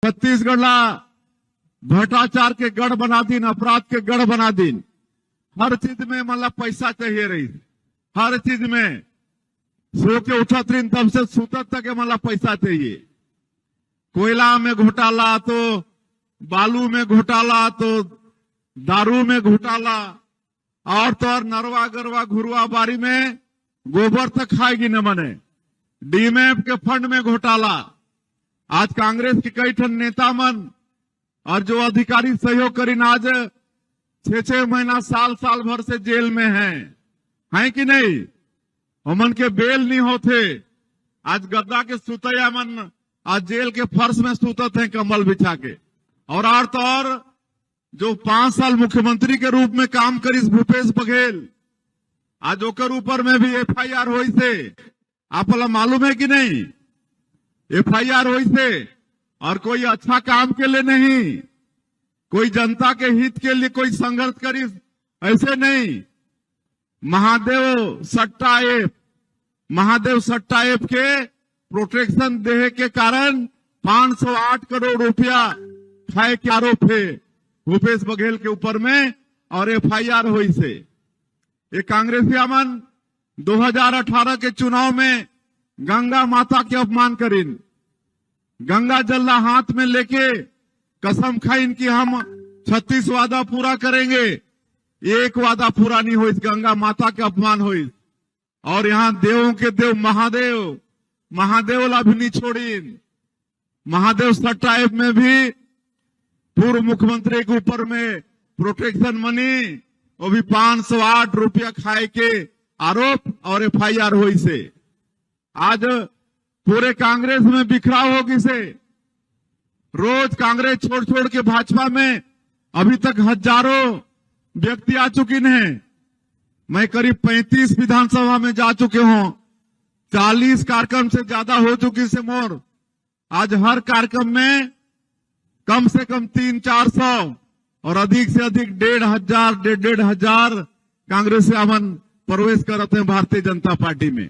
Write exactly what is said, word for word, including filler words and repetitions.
छत्तीसगढ़ ला भ्रष्टाचार के गढ़ बना दिन, अपराध के गढ़ बना दिन। हर चीज में मतलब पैसा चाहिए रही, हर चीज में। सो के उठत रही तब से सुतत तक मतलब पैसा चाहिए। कोयला में घोटाला तो, बालू में घोटाला तो, दारू में घोटाला, और तो और नरवा गरवा घुरवा बारी में गोबर तक खाएगी न मने। डीएमएफ के फंड में घोटाला। आज कांग्रेस के कई ठन नेता मन और जो अधिकारी सहयोग करिन आज छह छह महीना, साल साल भर से जेल में हैं, हैं कि नहीं? ओमन के बेल नहीं होथे। आज गद्दा के सुतैया मन आज जेल के फर्श में सुतत हैं कंबल बिछा के। और आर तो और जो पांच साल मुख्यमंत्री के रूप में काम करिस भूपेश बघेल, आज ओकर ऊपर में भी एफआईआर होइसे। आप ला मालूम है कि नहीं? एफआईआर होइसे, और कोई अच्छा काम के लिए नहीं, कोई जनता के हित के लिए कोई संघर्ष करिस, ऐसे नहीं। महादेव सट्टा ऐप, महादेव सट्टा ऐप के प्रोटेक्शन देहे के कारण पाँच सौ आठ करोड़ रुपया खाए के आरोप है भूपेश बघेल के ऊपर में, और एफआईआर होइसे। ये कांग्रेसिया मन दो हज़ार अठारह के चुनाव में गंगा माता के अपमान करिन, गंगा जल ला हाथ में लेके कसम खाइन कि हम छत्तीस वादा पूरा करेंगे। एक वादा पूरा नहीं होइस, गंगा माता के अपमान होइस। और यहाँ देवों के देव महादेव, महादेव ला भी नहीं छोड़िन। महादेव सट्टा ऐप में भी पूर्व मुख्यमंत्री के ऊपर में प्रोटेक्शन मनी, वो भी पाँच सौ आठ रुपया खाए के आरोप और एफआईआर होइसे। आज पूरे कांग्रेस में बिखराव हो गिसे। रोज कांग्रेस छोड़ छोड़ के भाजपा में अभी तक हजारों व्यक्ति आ चुके हैं। मैं करीब पैंतीस विधानसभा में जा चुके हूं, चालीस कार्यक्रम से ज्यादा हो चुकी से मोर। आज हर कार्यक्रम में कम से कम तीन चार सौ और अधिक से अधिक डेढ़ हजार, डेढ़ डेढ़ हजार कांग्रेसिया मन प्रवेश करत हैं भारतीय जनता पार्टी में।